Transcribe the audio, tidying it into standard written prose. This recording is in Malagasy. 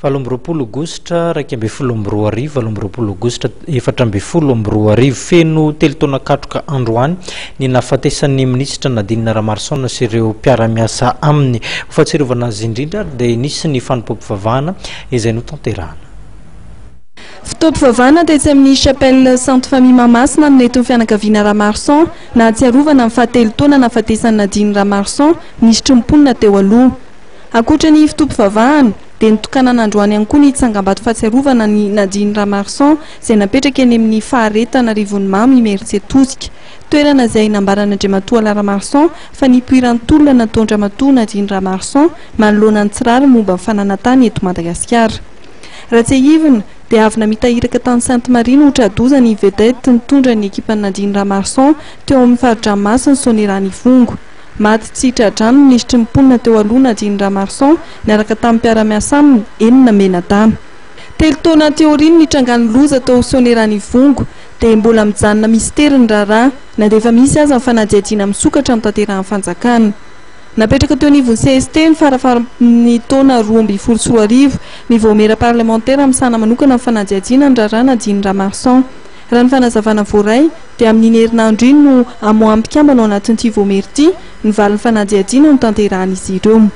28 Aogositra 2011, 28 Aogositra 2014. Feno telo taona katroka androany ny nahafatesan'ny minisitra Nadine Ramaroson sy ireo mpiara-miasa aminy. Ho fahatsiarovana azy indrindra ary dia nisy ny fanompoam-pivavahana izay notanterahana. Fotoam-pivavahana tetsy amin'ny Chapelle Sainte Famille Mahamasina no nentin'ny fianakaviana Ramaroson nahatsiarovana ny fahatelo taona nahafatesan'i Nadine Ramaroson, minisitry ny mponina teo aloha. Ankoatra ny fotoam-pivavahana, dia notokanana androany ihany koa ny tsangambato fahatsiarovana an'i Nadine Ramaroson izay napetraka eny amin'ny faharetana Arivonimamo Imerintsiatosika. Toerana izay nambaran'Andriamatoa Alain Ramaroson fa nipoiran'ny tolona nataon-dRamatoa Nadine Ramaroson manoloana ny tsy rariny momba ny fananantany eto Madagasikara. Raha tsiahivina, dia avy namita iraka tany Sainte Marie no tra-doza ny vedette nitondra ny ekipan'i Nadine Ramaroson teo amin'ny fari-dranomasin'i Soanierana Ivongo. Maty tsy tra-drano ny minisitry ny mponina teo aloha Nadine Ramaroson niaraka tamin'ny mpiara-miasa aminy enina mianadahy. Telo taona aty aorian'ny nitrangan'ny loza tao Soanierana Ivongo dia mbola mijanona mistery ny raharaha na dia efa misy aza ny fanadihadiana misokatra notanterahan'ny fanjakana. Napetraka teo anivon'ny cst ny farafaran'ny taona 2012 ny vaomiera parlemantera misahana manokana ny fanadihadiana ny raharaha Nadine Ramaroson. Raha ny fanazavana voaray dia amin'iny herinandro iny no hamoahan'ny mpikambana ao anatin'ity vaomiera ity ny valin'ny fanadihadiana notanterahan'izy ireo.